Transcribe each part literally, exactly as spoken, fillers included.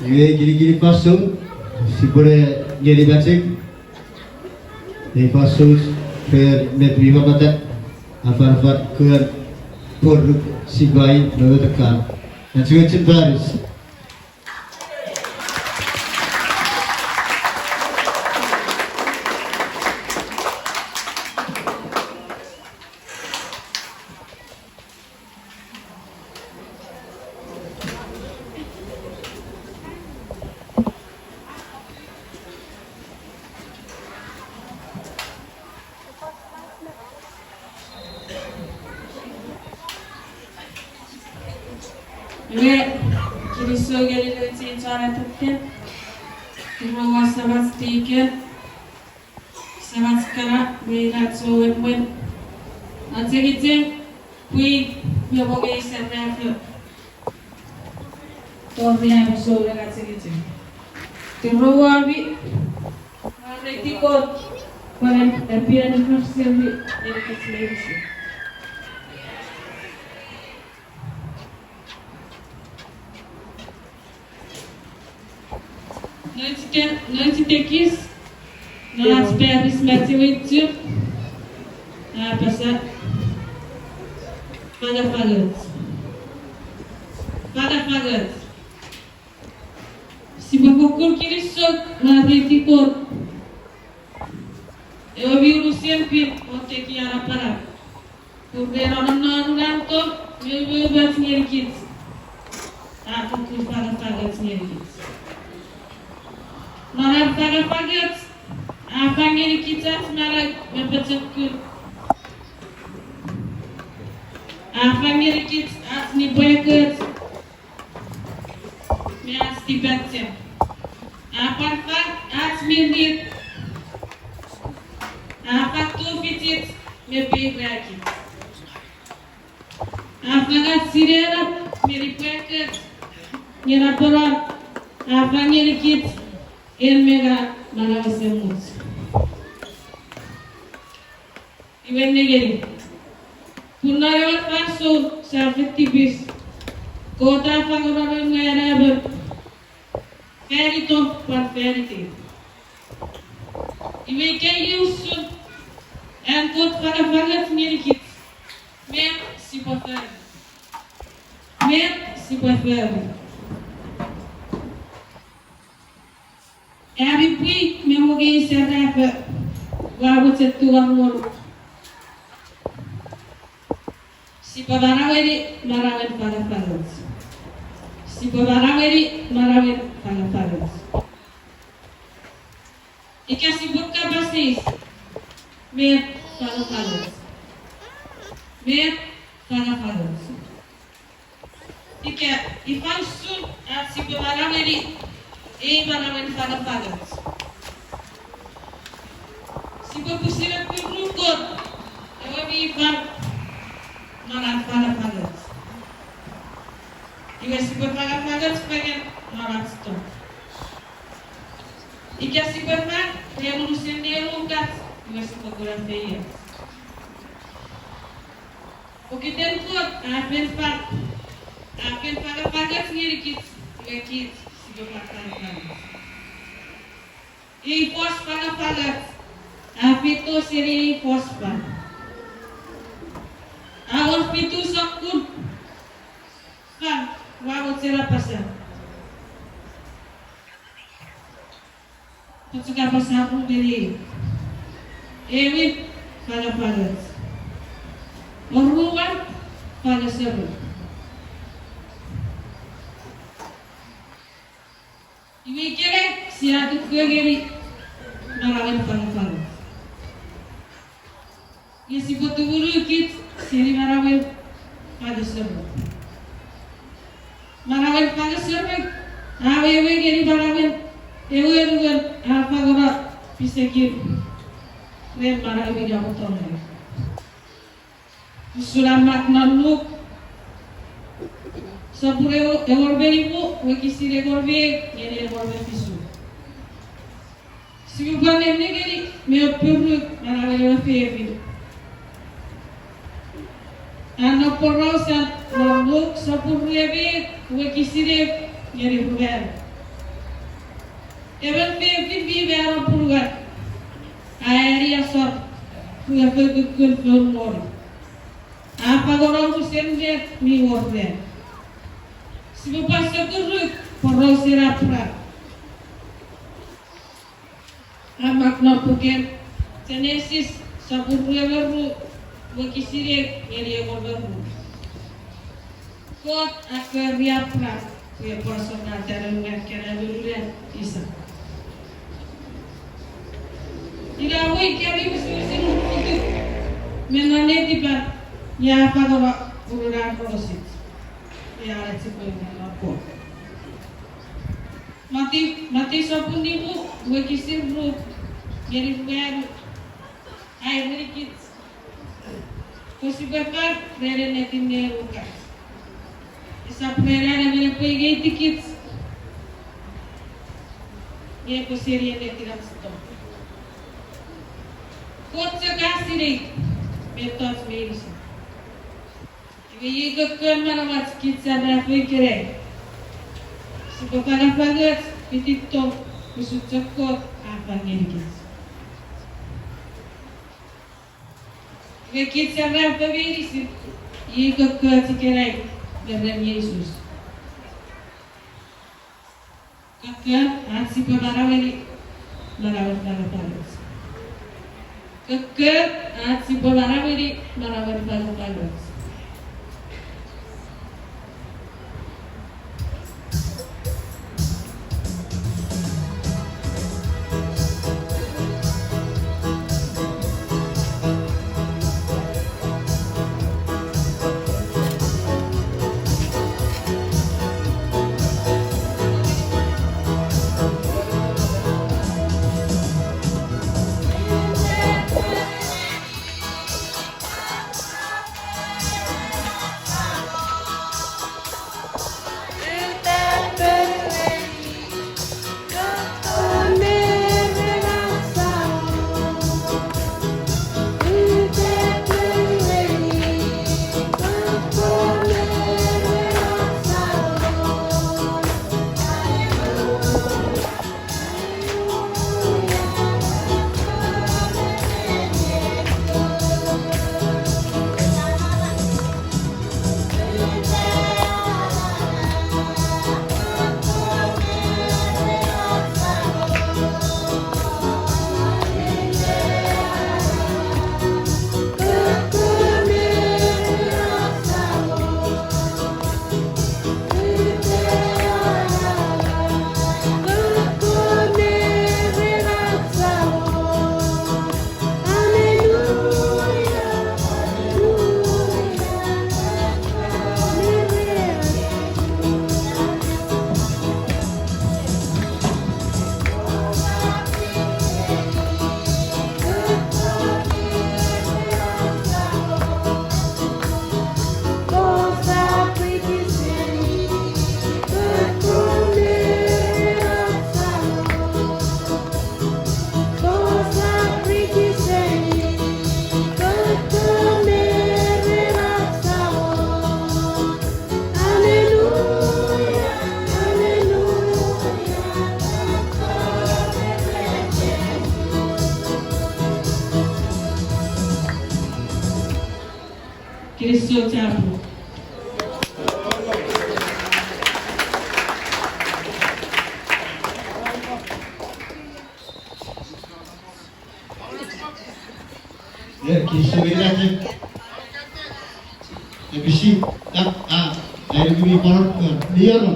Iwe kinikinin fansoun, sipwene ngeni Patrick ei fansoun ren met mi makkei, afanafan, kon, pworuk, sipai, me mettoch kan. Achiwen Paris. Iwe, kinisou ngeni nouch ei chon atetten, kirowo samach tiken, samach kana me inach emwen, achengicheng, pwi me mongei serafo. Tori am sou ren achengicheng. Kirowomi, mwareiti Kot pwe epien anniversary ngenikich meinisin. Nouch ite-, nouch itekis non ach parish Mathew Chuk, a apasa, fangafangoch. Fangafangoch. Sipwe fokkun kinisou, mwareiti Kot, ewe mi unusen pin o tekia napanap. Pun ren nonnomun an tong me umoumoch ngenikich, a fokkun fangafangoch ngenikich. Non an fangafangoch, a fang ngenikich ach manau me pochokun. A fang ngenikich ach nipwakoch me ach tipachem. A pwan fang ach mirit. A fang tufichich me peirakich. A fang ach sinenap me nipwakoch, nge napanapan a fang ngenikich en me ngang manau esemuch. Iwe nengeni, pun non ewe fansoun sia fen tipis, Kot a fangeno Noun we Anaemon fan itom pwan fan itei. Iwe ika iei usun an Kot fangafangoch ngenikich, met sipwe fori? Met sipwe fori? Ami pwi me mongei serafo, ua mochen tungor ngonuk. Sipwe manaueni manauen fangafangoch. Sipwe manaueni manauen fangafangoch. Ika sipwe kapas eis, met fangafangoch? Met fangafangoch? Ika ifa usun ach sipwe manaueni ei manauen fangafangoch? Sipwe pwisin appiru Kot, ewe mi fang non ach fangafangoch. Iwe sipwe fangafangoch fengen non ach tong. Ika sipwe fang ren unusen nenukach, iwe sipwe kuna feioch. Pokiten Kot a fen fang, a fen fangafangoch ngenikich, iwe kich sipwe fangafangoch. Ei fos fangafangoch a feito seni ei fos fang. A wor fitu sokkun fang ua mochen apasa. Pochokun, apasa ru ngeni. Ewin, fangafangoch. Oruan, fangaseruk. Iwe ikenai sia tuku ngeni manauen fangafangoch. Nge sipwe tumunu kich seni manauen fangaseruk. Manauen fangaseruk a wewe ngeni manauen ewe anuon a fangeno pisekin ren manau mi namotongei. Usun a mak non Luk sopun engon me nimu, wokisin engon me ew ngeni engon me fisu. Sipwe pwan nennengeni me appiru manauen ewe fefin. A nom porausan non Luk sopun rue me ew, wokisin ew ngeni ruanu. Emon fefin mi mano punuan a ani asor, ua fokkun foun moni. A fangeno unusen met mi wor ren. Sipwe pwan sokuruk porausen Apraham. A mak non puken Genesis sopun rue me ru, wokisin ew ngeni engon me ru. Kot a kori Apraham pwe epwe asonata noun we kana me nunan Isak. Ina mwo ika mi wisiwisin urukutuk me non netipan, ia a fangeno urunan ronosich. Ia ach sipwe urunan Kot. Mati, Mati sopun nimu, wokisin ru ngeni ruanu, a erenikich pwe sipwe fang ren ennetin ne Lukas. Esap ren an emon epwe ingeitikich, nge epwe seni ennetin ach Kot. Kot chok a sinei mettoch meinisin. Iwe iei kokkon manauach kich sarafo ikenai. Sipwe fangafangach fiti tong, usun chok Kot a fang ngenikich. Iwe kich sarafo meinisin, iei kokkoch ikenai me ren Jises. Kokkon ach sipwe manaueni manauen fangafangach. Kokkon ach sipwe manaueni manauen fangafangach. Kinisou chapur. Ia, kinisou chapur. Episi, a, a, ai lukumi paran, a, ni ano.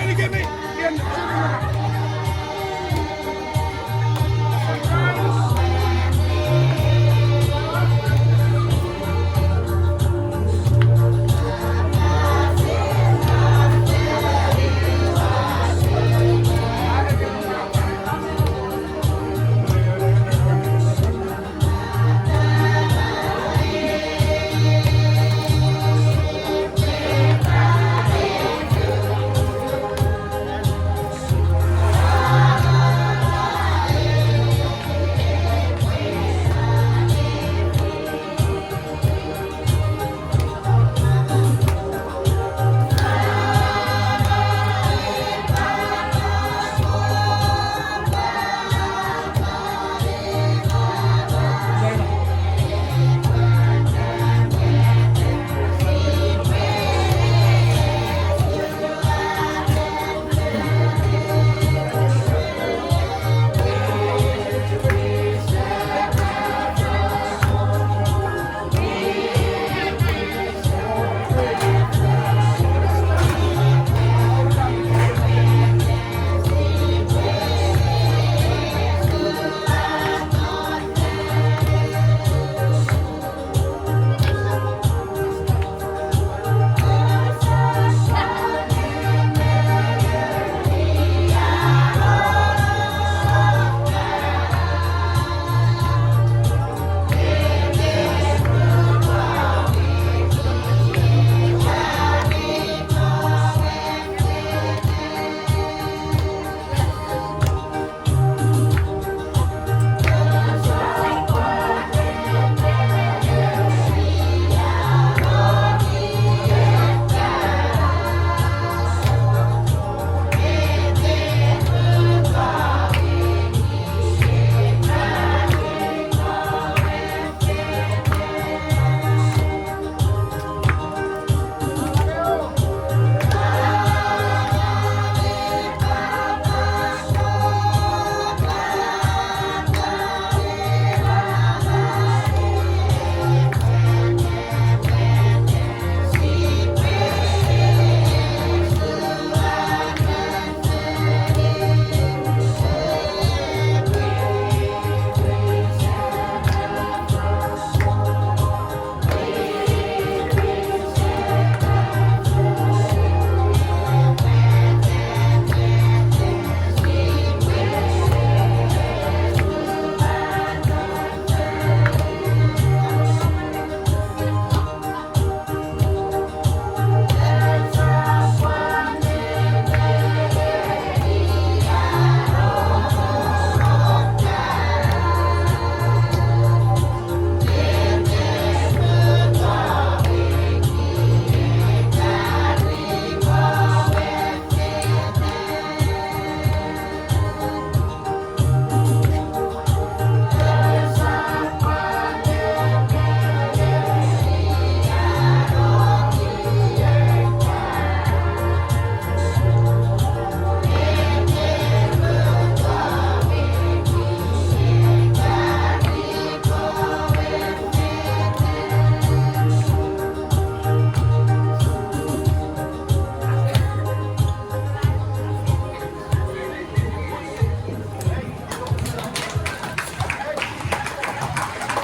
Ngenikemi, ien churumon.